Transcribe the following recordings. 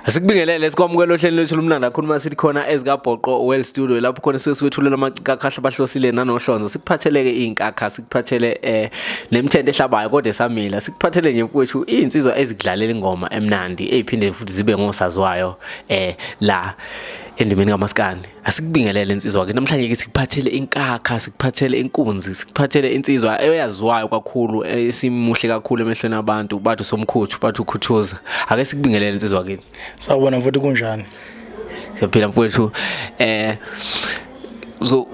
Asikubingelele, sikwamukela ohlelweni lwethu lomnandi kakhulu uma sithi khona ezikaBhoqo Well Studio, lapho khona suke sikwethulela amacikakhasha abahlosile nanohlonzo, sikuphatheleke iy'nkakha, sikuphathele nemithente ehlabayo kodwa esamila, sikuphathele nje mfowethu iy'nsizwa ezikudlalela ingoma emnandi ey'phinde futhi zibe ngosaziwayo la endimeni kaMaskandi. Asikubingelele insizwa ke namhlanje ke sikuphathele inkakha, sikuphathele inkunzi, sikuphathele insizwa eyaziwayo kakhulu, esimuhle kakhulu emehlweni abantu, bathi uSomkhuthu, bathi uKhuthuza. Ake sikubingelele insizwa kithi. Sawubona mfowethu, kunjani? Siyaphila mfowethu. So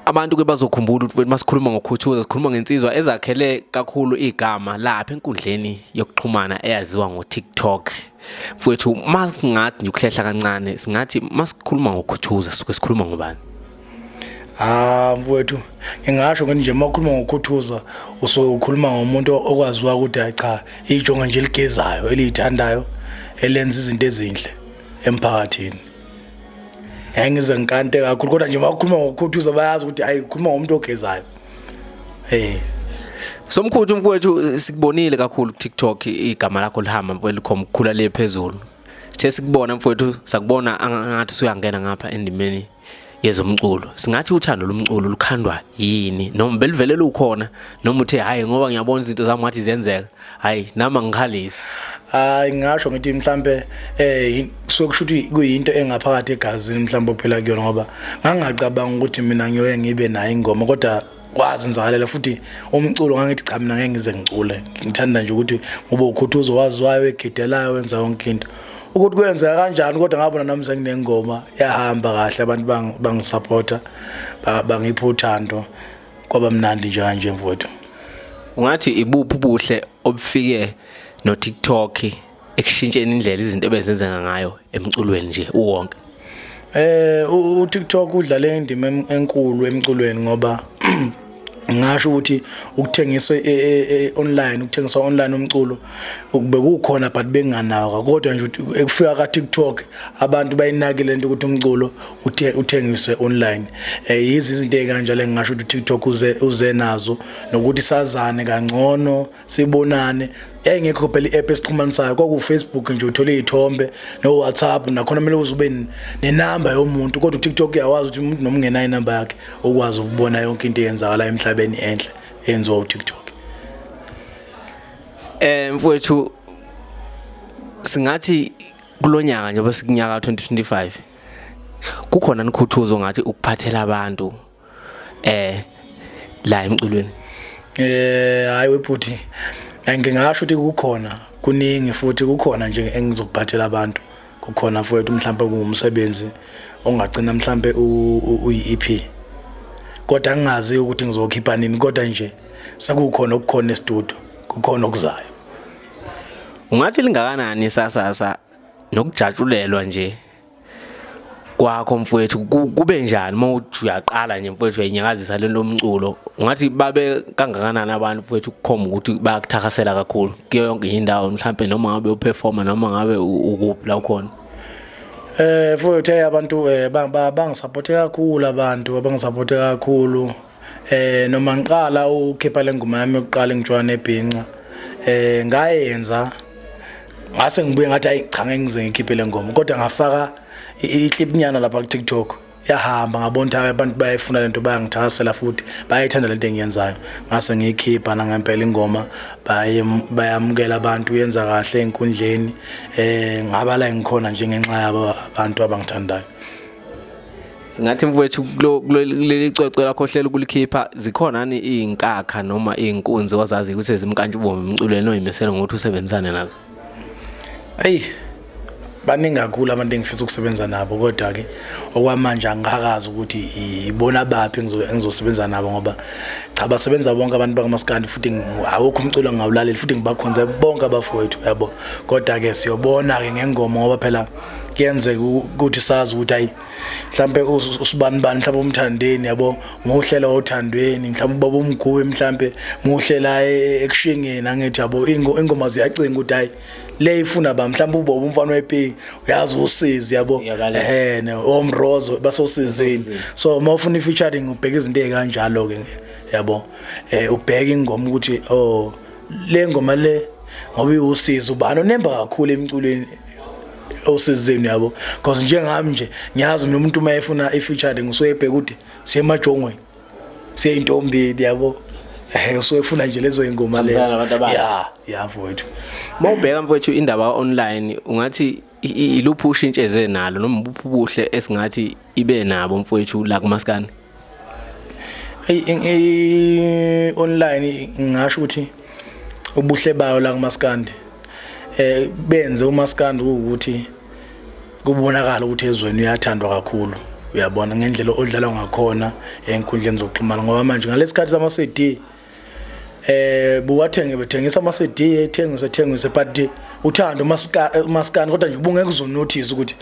abantu ke bazokhumbula ukuthi masikhuluma ngoKhuthuza sikhuluma ngensizwa ezakhele kakhulu igama lapha enkundleni yokuxhumana eyaziwa ngo-TikTok. Mfowethu, masingathi nje ukuhlehla kancane, singathi masikhuluma ngoKhuthuza suke sikhuluma ngobani? Ah mfowethu, ngingasho ngithi nje makhuluma ngoKhuthuza usuke ukhuluma ngomuntu okwaziwa ukuthi hayi cha, ijonga nje eligezayo, eliyithandayo, elenza izinto ezinhle emphakathini. Ngeke ngize ngikante kakhulu kodwa nje makhuluma ngoKhuthuza bayazi ukuthi hayi ukhuluma ngomuntu ogezayo. Hey. Somkhuthu mfowethu, sikubonile kakhulu ku TikTok, igama lakho lihamba mfowethu, likhomba ukukhula le phezulu. Sithe sikubona mfowethu, sakubona angathi usuyangena ngapha endimeni yezomculo. Singathi uthando lomculo lukhandwa yini, noma belivele lukhona, noma uthe hayi ngoba ngiyabona izinto zami ngathi ziyenzeka, hayi nami angikhalisi? Hayi, ngingasho ngithi mhlambe kusuke kusho ukuthi kuyinto engaphakathi egazini mhlambe ophila kuyona, ngoba ngangingacabanga ukuthi mina ngiyoye ngibe nayo ingoma, kodwa kwazenzakalela. Futhi umculo ngangithi cha, mina ngeke ngize ngicule, ngithanda nje ukuthi ngoba uKhuthuzo waziwayo, egidelayo, wenza yonke into. Ukuthi kwenzeka kanjani kodwa ngabona nami senginengoma yahamba kahle, abantu bangisupporta, bangipha uthando, kwaba mnandi nje kanje mfowethu. Ungathi ibuphi ubuhle obufike no TikTok ekushintsheni indlela izinto ebezenzeka ngayo emculweni nje uwonke? U-TikTok udlale indima enkulu emculweni, ngoba ngisho ukuthi ukuthengiswa online, ukuthengiswa online umculo bekukhona but benganawo, kodwa nje ekufika ka TikTok abantu bayinakile lento ukuthi umculo uthengiswe online. Yizi izinto ezikanjalo engingasho ukuthi TikTok uze nazo, nokuthi sazane kangcono, sibonane. Yayingekho phela i-app esixhumanisayo, kwaku Facebook nje uthola izithombe no WhatsApp, nakhona kumele uze ube nenamba yomuntu, kodwa uTikTok uyawazi ukuthi umuntu noma ungenayo inamba yakhe ukwazi ukubona yonke into eyenzakala emhlabeni enhle eyenziwa uTikTok. Mfowethu, singathi kulonyaka njengoba sikunyaka 2025 kukhona nikhuthuzo ngathi ukuphathela abantu la emculweni? Hayi webhuti, ngingasho ukuthi kukhona kuningi, futhi kukhona nje engizokuphathela abantu. Kukhona mfowethu mhlawumbe kuwumsebenzi ongagcina mhlawumbe uyi-EP, kodwa angingazi ukuthi ngizokhipha nini, kodwa nje sekukhona okukhona e-studio, kukhona okuzayo. Ungathi lingakanani sasasa nokujatshulelwa nje kwakho mfowethu? Kube njani uma uthi uyaqala nje mfowethu uyayinyakazisa lento yomculo? Ungathi babe kangakanani abantu mfowethu ukukhomba ukuthi bayakuthakasela kakhulu kuyo yonke indawo, mhlampe noma ngabe uperforma noma ngabe ukuphi la ukhona? Mfowethu, abantu bangisupporte kakhulu, abantu abangisupporte kakhulu. Noma ngiqala ukukhipha le ngoma yami yokuqala engijwana ebhinca, ngayenza ngase ngibuye ngathi hayi cha, ngeke ngize ngikhiphe le ngoma, kodwa ngafaka i-clip nyana lapha ku TikTok, yahamba, ngabona ukuthi abantu bayayifuna lento, bayangithakasela futhi bayayithanda lento engiyenzayo, ngase ngiyikhipha nangempela ingoma, bayamukela abantu, yenza kahle ey'nkundleni. Ngaba la ngikhona nje ngenxa yabo abantu abangithandayo. Singathi mfowethu kuleli cwecwe lakho ohlela ukulikhipha zikhona ni iy'nkakha noma iy'nkunzi ozazi ukuthi zimnkantshubomvu emculweni oyimisele ngokuthi usebenzisane nazo? Eyi, baningi kakhulu abantu engifisa ukusebenza nabo, kodwa-ke okwamanje angikakazi ukuthi ibona baphi engizosebenza nabo, ngoba cha, basebenza bonke abantu bakamaskandi, futhi awukho umculo engingawulaleli, futhi ngibakhonze bonke abafowethu yabo. Kodwa-ke siyobona-ke ngengoma, ngoba phela kuyenzeka ukuthi sazi ukuthi hayi mhlampe usibani bani, mhlawumbe umthandeni yabo, muhlela othandweni, mhlawumbe ubaba umgube, mhlambe muhlela ekushingeni, angithi yabo ingoma ziyacinga ukuthi hayi le ifuna ba mhlawumbe ubobo umfana wepingi, uyazi usizi yabo, omrozo basosizini. So uma ufuna i-featuring ubheka izinto ey'kanjalo ke yabo, ubheka ingoma ukuthi oh, le ngoma le ngoba iwusizo, ubani onemba kakhulu emculweni. osizini yabo, because njengami nje ngiyazi mina umuntu uma efuna i-featuring usuke ebheka ukuthi siye emajongweni, siye intombini yabo, usuke efuna nje lezo ingoma Hambisana lezo. nabantu abasha. Ya, mfowethu. Mawubheka mfowethu indaba online, ungathi iluphi ushintsho eze nalo noma ubuphi ubuhle esingathi ibe nabo mfowethu la kumaskandi? Eyi, online ngingasho ukuthi ubuhle bayo la kumaskandi, benze umaskandi ukuthi kubonakala ukuthi ezweni uyathandwa kakhulu, uyabona, ngendlela odlalwa ngakhona enkundleni zokuxhumana. Ngoba manje ngalesikhathi sama CD, buwathenge, bethengisa ama CD, ethengise ethengise, but uthando umaskandi kodwa nje ubungeke uzonotice ukuthi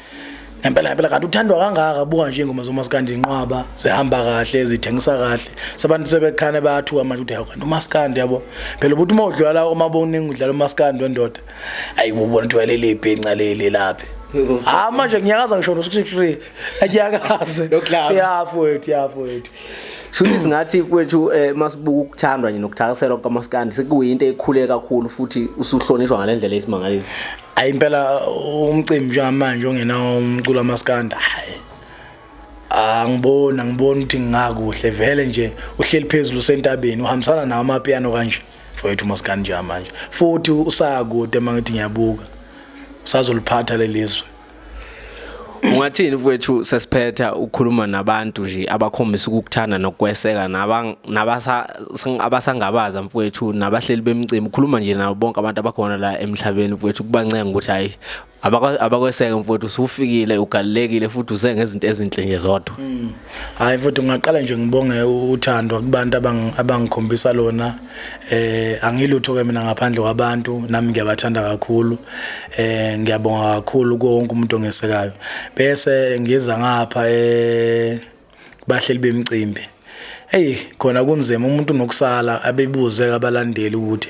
ngempela ngempela kanti uthandwa kangaka. Buka nje ingoma zomaskandi, inqwaba zihamba kahle, zithengisa kahle, sabantu sebekhane bayathuka manje ukuthi hawu, kanti umaskandi yabo. Phela ukuthi uma udlula la umaboningi udlala umaskandi wendoda, ayi, ubona ukuthi waleli ibhinca leli lapha. Ah, manje ngiyakaza ngisho no 63 ngiyakaze. Yokuklaba. Ya mfowethu, ya mfowethu. Shuthi singathi kwethu, masibuka ukuthandwa nje nokuthakaselwa kukaMaskandi, sekuyinto ekhule kakhulu futhi usuhlonishwa ngalendlela esimangaliso. Ayi, impela umcimbi njengamanje ongenawo umculo wamaskandi, hayi, angiboni ukuthi ngingakuhle vele nje. Uhleli phezulu usentabeni, uhambisana nawo amapiano kanje mfowethu umaskandi njengamanje, futhi usakude. Uma ngithi ngiyabuka, usazoliphatha lelizwe. Ungathini mfowethu, sesiphetha ukukhuluma nabantu nje abakhombisa ukukuthanda nokweseka nabasa abasangabaza mfowethu, nabahleli bemicimbi, ukhuluma nje nabo bonke abantu abakhona la emhlabeni mfowethu, kubancenga ukuthi hayi, abakweseke mfowethu, usufikile, ugalulekile futhi uze ngezinto ezinhle nje zodwa? Hayi futhi ngingaqala nje ngibonge uthando kubantu abangikhombisa lona. Angilutho ke mina ngaphandle kwabantu, nami ngiyabathanda kakhulu. Ngiyabonga kakhulu kuwo wonke umuntu ongesekayo. Bese ngiza ngapha bahleli bemicimbi. Hey, khona kunzima, umuntu nokusala abebuze abalandeli ukuthi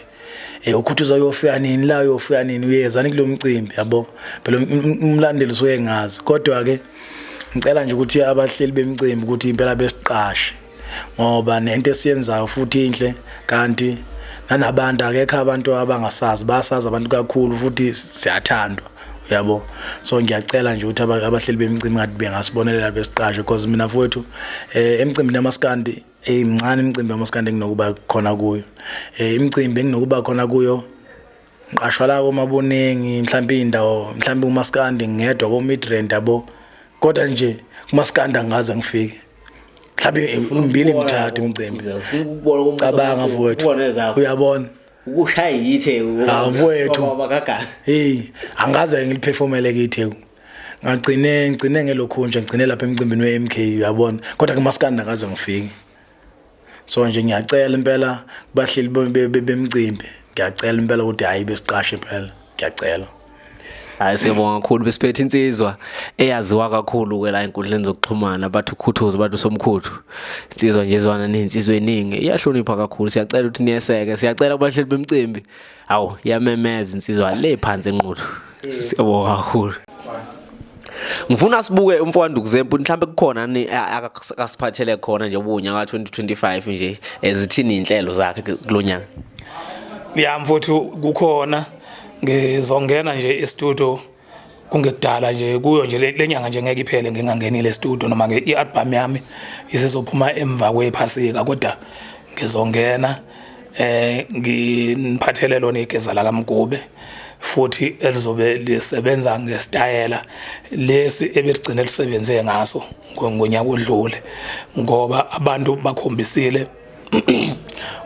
ukhuthuza uyofika nini la, uyofika nini, uyezani kulo mcimbi yabo. Phela umlandeli usuke ngazi, kodwa ke ngicela nje ukuthi abahleli bemicimbi ukuthi impela besiqashe, ngoba nento esiyenzayo futhi inhle, kanti nanabantu akekho abantu abangasazi, bayasazi abantu kakhulu futhi siyathandwa uyabo. So ngiyacela nje ukuthi abahleli bemicimbi ngathi bengasibonelela besiqashe, because mina mfowethu, emcimbini yamaskandi, mncane imicimbi yamaskandi enginokuba khona kuyo. Imicimbi enginokuba khona kuyo, ngiqashwa la koMabonengi, mhlawumbe indawo, mhlawumbe umaskandi ngedwa ko-Midrand yabo, kodwa nje kumaskandi angikaze ngifike, mhlawumbe mbili mithathu imicimbi. Cabanga mfowethu, uyabona. Ukushaya yitheku. Hawu, mfowethu. Bakagazi. Hey, angaze ngiliperformele ke iTheku. Ngagcine ngigcine ngelokhu nje, ngigcine lapha emcimbini we-MK uyabona, kodwa kumaskandi akaze ngifike. So nje ngiyacela impela kubahleli bemicimbi, ngiyacela impela ukuthi hayi, besiqashe impela, ngiyacela. Hayi, siyabonga kakhulu. Besiphethe insizwa eyaziwa kakhulu ke la enkundleni zokuxhumana, bathi ukhuthuza, bathi usomkhuthu. Insizwa nje ezwana nezinsizwa eningi, iyahlonipha kakhulu. Siyacela ukuthi niyeseke, siyacela kubahleli bemicimbi. Awu, iyamemeza insizwa le phansi enquthu. Siyabonga kakhulu. Ngifuna sibuke umfowethu Kuzempu, mhlambe kukhona ni akasiphathele khona nje ubunyaka 2025 nje, ezithini inhlelo zakhe kulonyaka? Ya mfowethu, kukhona, ngizongena nje e-studio kungekudala nje, kuyo nje lenyanga nje ngeke iphele ngingangenile e-studio, noma ke i-album yami isizophuma emva kwephasika, kodwa ngizongena nginiphathele lona igeza la kaMgube futhi elizobe lisebenza ngesitayela lesi ebeligcine lisebenze ngaso ngonyaka odlule, ngoba abantu bakhombisile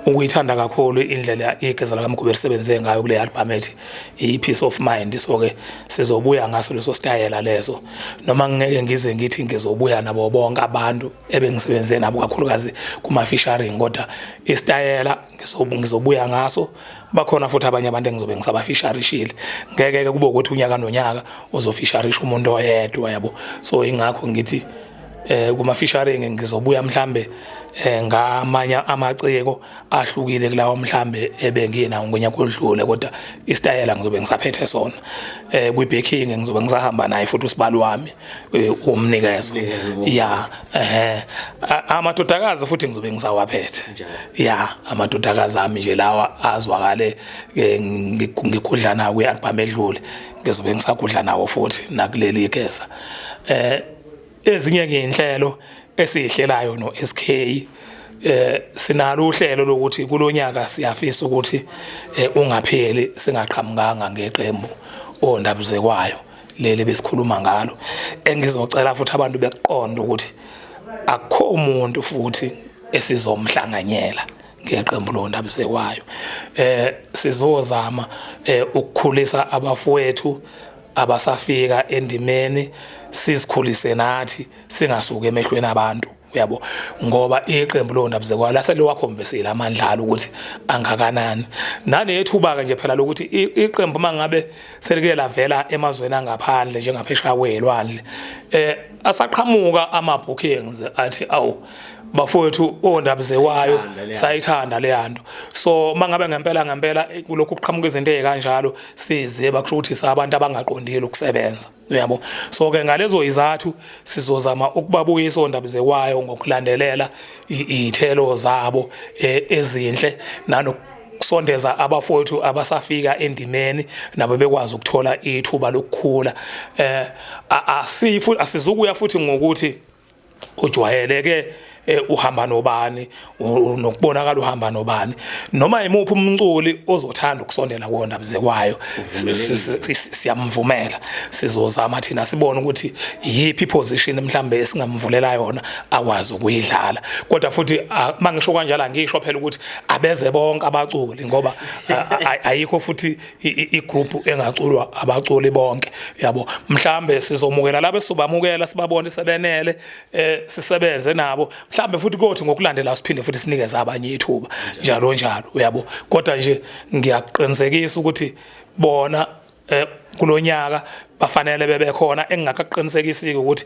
ukuyithanda kakhulu indlela igeza lakaMgube lisebenze ngayo kule album ethi i-Peace of Mind. So ke sizobuya ngaso leso stayela leso, noma ngeke ngize ngithi ngizobuya nabo bonke abantu ebengisebenze nabo, kakhulukazi kuma featuring, kodwa isitayela ngizobuya ngaso. Bakhona futhi abanye abantu engizobe ngisabafeaturishile. Ngeke ke kube ukuthi unyaka nonyaka uzofeaturisha umuntu oyedwa yabo. So ingakho ngithi Kuma featuring ngizobuya mhlambe ngamanye amaciko ahlukile kulawo mhlambe ebenginawo ngonyaka odlule, kodwa isitayela ngizobe ngisaphethe sona. Kwi backing ngizobe ngisahamba naye futhi usibali wami umnikezo. Ya, amadodakazi futhi ngizobe ngisawaphethe. Ya, amadodakazi ami nje lawa azwakale ngikudla nawo kwi-album edlule, ngizobe ngisakudla nawo futhi nakuleli igeza. Ezinye ke inhlelo esihlelayo no SK, sinalo uhlelo lokuthi kulonyaka siyafisa ukuthi ungapheli singaqhamukanga ngeqembu ondabuzekwayo leli besikhuluma ngalo. Engizocela futhi abantu bekuqonda ukuthi akukho umuntu futhi esizomhlanganyela ngeqembu londabuzekwayo. Sizozama ukukhulisa abafowethu abasafika endimeni, sizikhulise nathi, singasuki emehlweni abantu, uyabo, ngoba iqembu londabuzekwayo laseliwakhombisile amandla alo ukuthi angakanani. Nanethuba ke nje phela lokuthi iqembu mangabe selike lavela emazweni angaphandle njengaphesheya kwelwandle, asaqhamuka ama bookings athi awu bafowethu ondabuzekwayo sayithanda le yanto. So mangabe ngempela ngempela kulokhu kuqhamuka izinto ezikanjalo, size bakusho ukuthi sabantu abangaqondile ukusebenza, uyabo. So ke ngalezo izathu sizozama ukubabuyisa ondabuzekwayo ngokulandelela izithelo zabo ezinhle, nanokusondeza abafowethu abasafika endimeni nabo bekwazi ukuthola ithuba lokukhula. Asifu asizukuya futhi ngokuthi ujwayeleke uhamba nobani, nokubonakala uhamba nobani, noma imuphi umculi ozothanda ukusondela kuwondabuzekwayo siyamvumela. Sizozama thina sibone ukuthi yiphi position mhlambe esingamvulela yona akwazi ukuyidlala. Kodwa futhi mangisho kanjalo angisho phela ukuthi abeze bonke abaculi, ngoba ayikho futhi igroup engaculwa abaculi bonke, yabo. Mhlambe sizomukela labo esizobamukela, sibabone sebenele, sisebenze nabo, mhlambe futhi kothi ngokulandela siphinde futhi sinikeze abanye ithuba, njalo njalo, uyabo. Kodwa nje ngiyakuqinisekisa ukuthi bona kulonyaka bafanele bebekhona. Engingakaqinisekisi ukuthi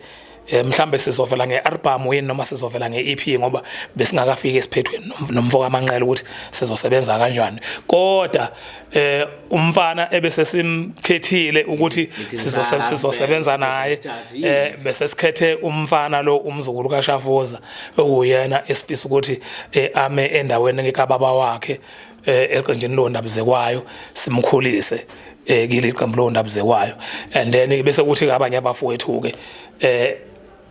mhlambe sizovela ngealbum yini noma sizovela ngeEP, ngoba besingakafiki esiphethweni nomfo kaManqele ukuthi sizosebenza kanjani. Kodwa umfana ebese simkhethile ukuthi sizosebenza naye, bese sikhethe umfana lo umzukulu kaShafuza, okuyena esifisa ukuthi ame endaweni kababa wakhe eqenjini londabuzekwayo, simkhulise kile qembu londabuzekwayo. And then bese kuthi abanye abafowethu ke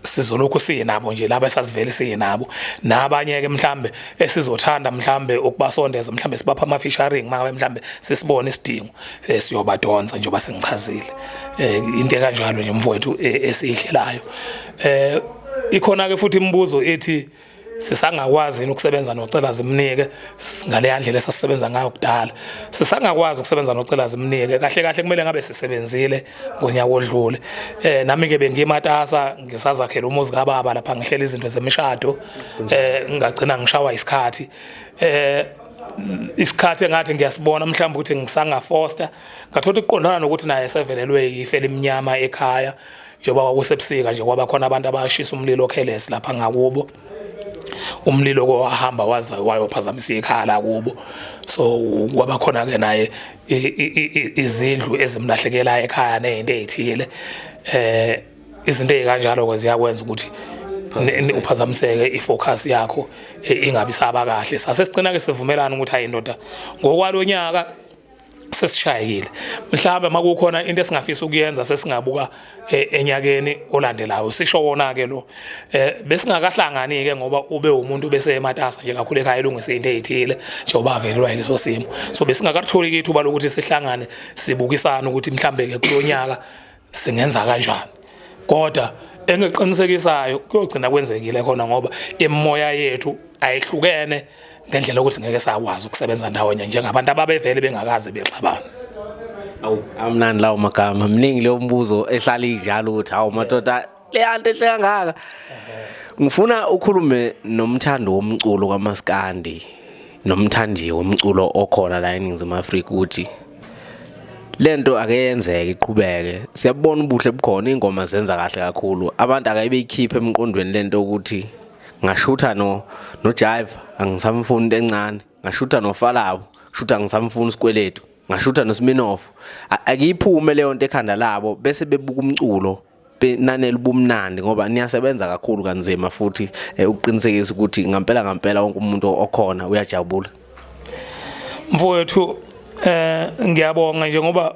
sizolokhu sinabo nje laba esasivele sinabo, nabanye ke mhlambe esizothanda mhlambe ukubasondeza, mhlambe sibapha ama featuring mangabe mhlambe sisibona isidingo, siyobadonsa njengoba sengichazile. Into kanjalo nje mfowethu esiyihlelayo. Ikhona ke futhi imibuzo ethi sisangakwazi yini ukusebenza noCela Zimnike ngale ndlela esasisebenza ngayo kudala? Sisangakwazi ukusebenza noCela Zimnike kahle kahle, kumele ngabe sisebenzile ngonyaka odlule. Nami ke bengimatasa ngisazakhela umuzi kababa lapha, ngihlela izinto zemishado, ngagcina ngishawa isikhathi. Isikhathi engathi ngiyasibona mhlawumbe ukuthi ngisanga foster, ngathola ukuqondana nokuthi naye sevelelwe ife limnyama ekhaya, njengoba kwakusebusika nje, kwaba khona abantu abashisa umlilo okhelesi lapha ngakubo, umlilo wahamba waza wayophazamisa ikhaya lakubo. So kwaba khona ke naye izindlu ezimlahlekelayo ekhaya nezinto ezithile, izinto ezikanjalo ke ziyakwenza ukuthi uphazamiseke ifocus yakho, ingabi saba kahle. Sase sigcina ke sivumelana ukuthi hayi ndoda, ngokwalonyaka sesishayekile, mhlawumbe makukhona into esingafisa ukuyenza sesingabuka enyakeni olandelayo. Sisho wona ke lo besingakahlangani ke, ngoba ube umuntu bese ematasa nje kakhulu ekhaya elungise into ezithile njengoba avelelwa yileso simo. So besingakatholi ithuba lokuthi sihlangane sibukisane ukuthi mhlambe ke kulonyaka singenza kanjani. Kodwa engiqinisekisayo kuyogcina kwenzekile khona, ngoba imimoya yethu ayihlukene ngendlela ukuthi ngeke sakwazi ukusebenza ndawonye njengabantu ababevele bengakaze bexabana. Awu, amnandi lawo magama. Mningi leyo mbuzo ehlala injalo ukuthi hawu madoda, le yanto ehle kangaka. Ngifuna ukhulume nomthando womculo kaMaskandi nomthandi womculo okhona la eNingizimu Afrika ukuthi Lento ake yenzeke iqhubeke. Siyabona ubuhle bukhona, ingoma zenza kahle kakhulu. Abantu ake beyikhiphe emqondweni lento ukuthi ngashutha no no Jive angisamfuni into encane, ngashutha no Falabo, shutha angisamfuni isikweletu, ngashutha noSminoff. Akiyiphume leyo nto ekhanda labo bese bebuka umculo benanele ubumnandi ngoba niyasebenza kakhulu kanzima futhi ukuqinisekisa ukuthi ngampela ngampela wonke umuntu okhona uyajabula. Mfowethu, ngiyabonga nje ngoba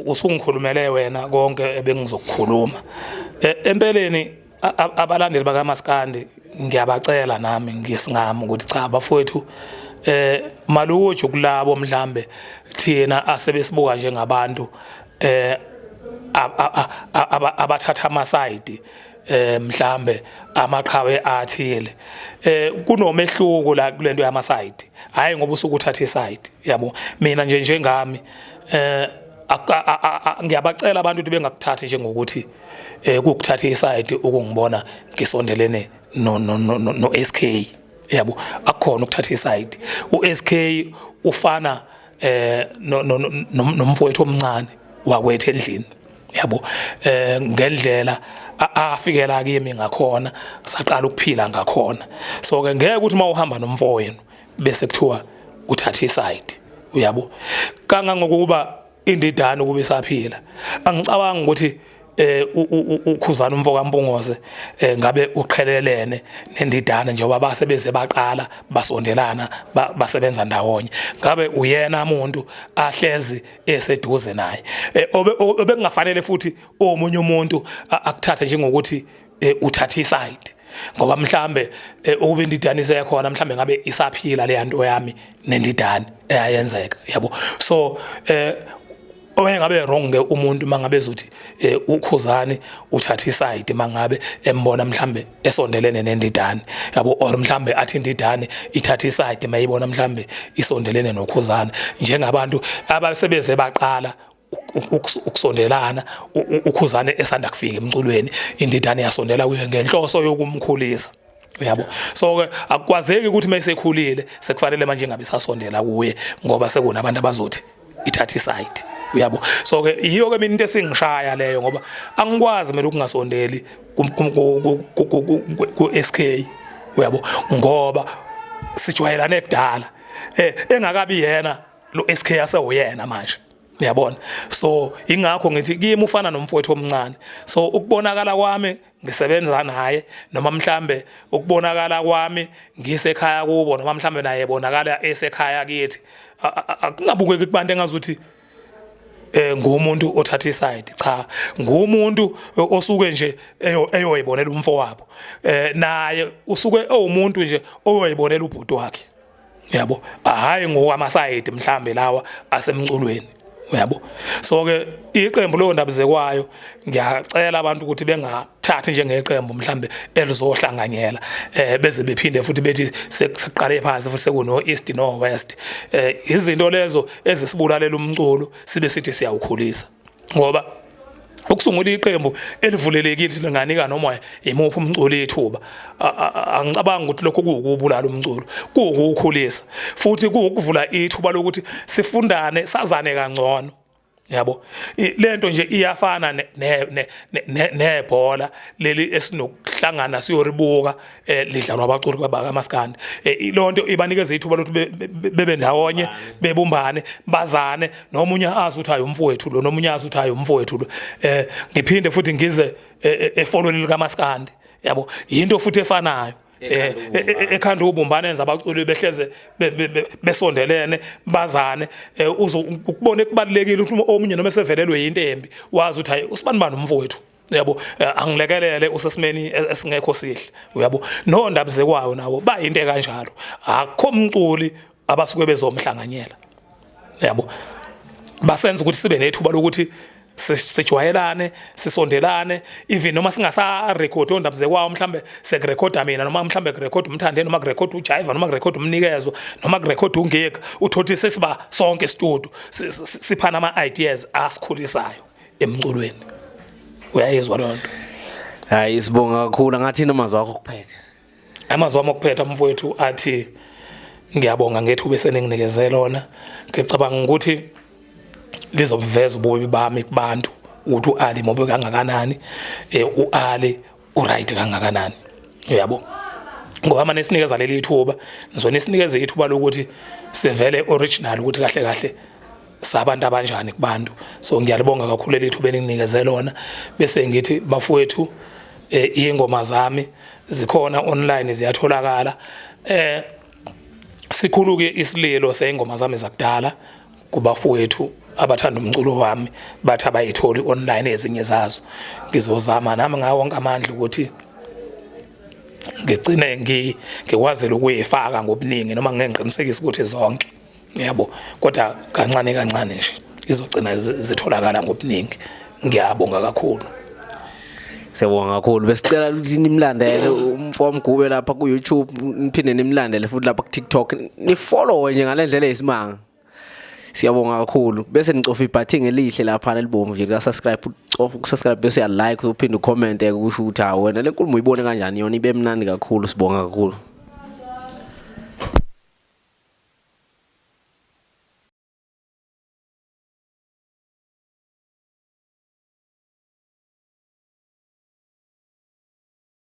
usungikhulumele wena konke ebengizokukhuluma. Empeleni abalandeli bakaMaskandi ngiyabacela nami ngisingami ukuthi cha bafowethu, malukuju kulabo mhlambe thina asebesibuka njengabantu abathatha amasayidi, mhlambe amaqhawe athile. Kunomehluko la kulento yamasayidi, hayi ngoba usuke uthatha isayidi, yabo. Mina nje njengami ngiyabacela abantu ukuthi bengakuthathi njengokuthi kukuthatha isayidi ukungibona ngisondelene no no no no SK, yabo. Akukhona ukuthatha isayidi. uSK ufana no nomfowethu omncane wakwethu endlini, yabo, ngendlela afikela kimi ngakhona, saqala ukuphila ngakhona. So ke ngeke ukuthi mawuhamba nomfowenu bese kuthiwa uthatha iside, uyabo. Kangangokuba indidane ukube isaphila, angicabangi ukuthi uKhuzana umfo kaMpungose ngabe uqhelelene nendidane njengoba basebeze baqala basondelana, basebenza ndawonye. Ngabe uyena umuntu ahlezi eseduze naye, obekungafanele futhi omunye umuntu akuthathe njengokuthi uthatha iside, ngoba mhlambe ukube indidane isekhona, mhlambe ngabe isaphila le nto yami nendidane eyayenzeka, yabo. So oyengabe wrong ke umuntu mangabe ezothi uKhuzani uthatha iside mangabe embona mhlambe esondelene nendidane, yabo, or mhlambe athi indidane ithatha iside mayibona mhlambe isondelene noKhuzani, njengabantu abasebeze baqala ukusondelana uKhuzane esanda kufika emculweni, indidane yasondela kuye ngenhloso yokumkhulisa, uyabo. So ke akukwazeki ukuthi mayisekhulile sekufanele manje ngabe isasondela kuye ngoba sekunabantu abazothi ithatha iside, uyabo. So ke yiyo ke mina into esingishaya leyo, ngoba angikwazi mina ukungasondeli ku SK, uyabo, ngoba sijwayelane kudala, engakabi yena lo SK asewuyena manje, uyabona. So ingakho ngithi kimi ufana nomfowethu omncane. So ukubonakala kwami ngisebenza naye, noma mhlambe ukubonakala kwami ngisekhaya kubo, noma mhlambe naye ebonakala esekhaya kithi, akungabukeki kubantu engazuthi ngumuntu othatha iside. Cha, ngumuntu osuke nje eyoyibonela umfowabo, naye usuke ewumuntu nje oyoyibonela ubhuti wakhe, uyabo, hayi ngokwamasayidi mhlambe lawa asemculweni, uyabo. So ke iqembu leyo ndabuzekwayo ngiyacela abantu ukuthi bengathathi njengeqembu mhlambe elizohlanganyela, beze bephinde futhi bethi sekuqale phansi futhi sekuno East no West. Izinto lezo ezisibulalela umculo sibe sithi siyawukhulisa, ngoba ukusungula iqembu elivulelekile linganika noma imuphi umculo ithuba, angicabangi ukuthi lokho kuwukubulala umculo, kuwukukhulisa futhi kuwukuvula ithuba lokuthi sifundane, sazane kangcono, yabo. Lento nje iyafana nebhola leli esinokuhlangana siyoribuka lidlalwa abaculi bakaMaskandi. Lonto ibanikeza ithuba lokuthi bebe ndawonye, bebumbane, bazane, nomunye azi ukuthi hayi umfowethu lo, nomunye azi ukuthi hayi umfowethu lo. Ngiphinde futhi ngize efolweni likaMaskandi, yabo, yinto futhi efanayo ekhanda ubumbano, enza abaculi behleze besondelene, bazane. Uzo ukubona kubalekile ukuthi omunye noma esevelelwe into embi wazi ukuthi hayi usibani bani umfowethu, uyabo, angilekelele usesimeni esingekho sihle, uyabo. No ndabuzekwayo nabo bayinto kanjalo, akukho umculi abasuke bezomhlanganyela, yabo. Basenza ukuthi sibe nethuba lokuthi sijwayelane, sisondelane, even noma singasa record ondabuzekwayo, mhlambe sekurekhoda mina, noma mhlambe kurekhoda umthande, noma kurekhoda uJaiva, noma kurekhoda umnikezo, noma kurekhoda ungeka uthothi, sesiba sonke studio siphana ama ideas asikhulisayo emculweni, uyayizwa leyo nto. Hayi, sibonga kakhulu. Ngathi amazwi akho kuphethe. Amazwi ami okuphetha, mfowethu, athi ngiyabonga ngethuba eseninginikeze lona. Ngicabanga ukuthi Lizobuveza ububi bami kubantu ukuthi uAli mubi kangakanani, uAli uright kangakanani, uyabo. Ngoba manje sinikeza leli thuba, ngizona isinikeze ithuba lokuthi sivele original ukuthi kahle kahle sabantu abanjani kubantu. So ngiyalibonga kakhulu leli thuba eninginikeze lona. Bese ngithi bafowethu, ingoma zami zikhona online, ziyatholakala. Sikhulu ke isililo seyingoma zami zakudala kubafowethu abathanda umculo wami, bathi abayitholi online ezinye zazo. Ngizozama nami ngawo wonke amandla ukuthi ngigcine ngikwazile ukuyifaka ngobuningi, noma ngeke ngiqinisekise ukuthi zonke, yabo, kodwa kancane kancane nje izogcina zitholakala ngobuningi. Ngiyabonga kakhulu. Siyabonga kakhulu. Besicela ukuthi nimlandele umfo wamgube lapha ku YouTube, niphinde nimlandele futhi lapha ku TikTok, nifollow nje ngale ndlela eyisimanga. Siyabonga kakhulu. Bese nicofa ibutton elihle lapha elibomvu nje lika subscribe, ucofa ku subscribe bese uya like, uphinde ucomment, kusho ukuthi hawu wena le nkulumo uyibone kanjani, yona ibe mnandi kakhulu. Sibonga kakhulu.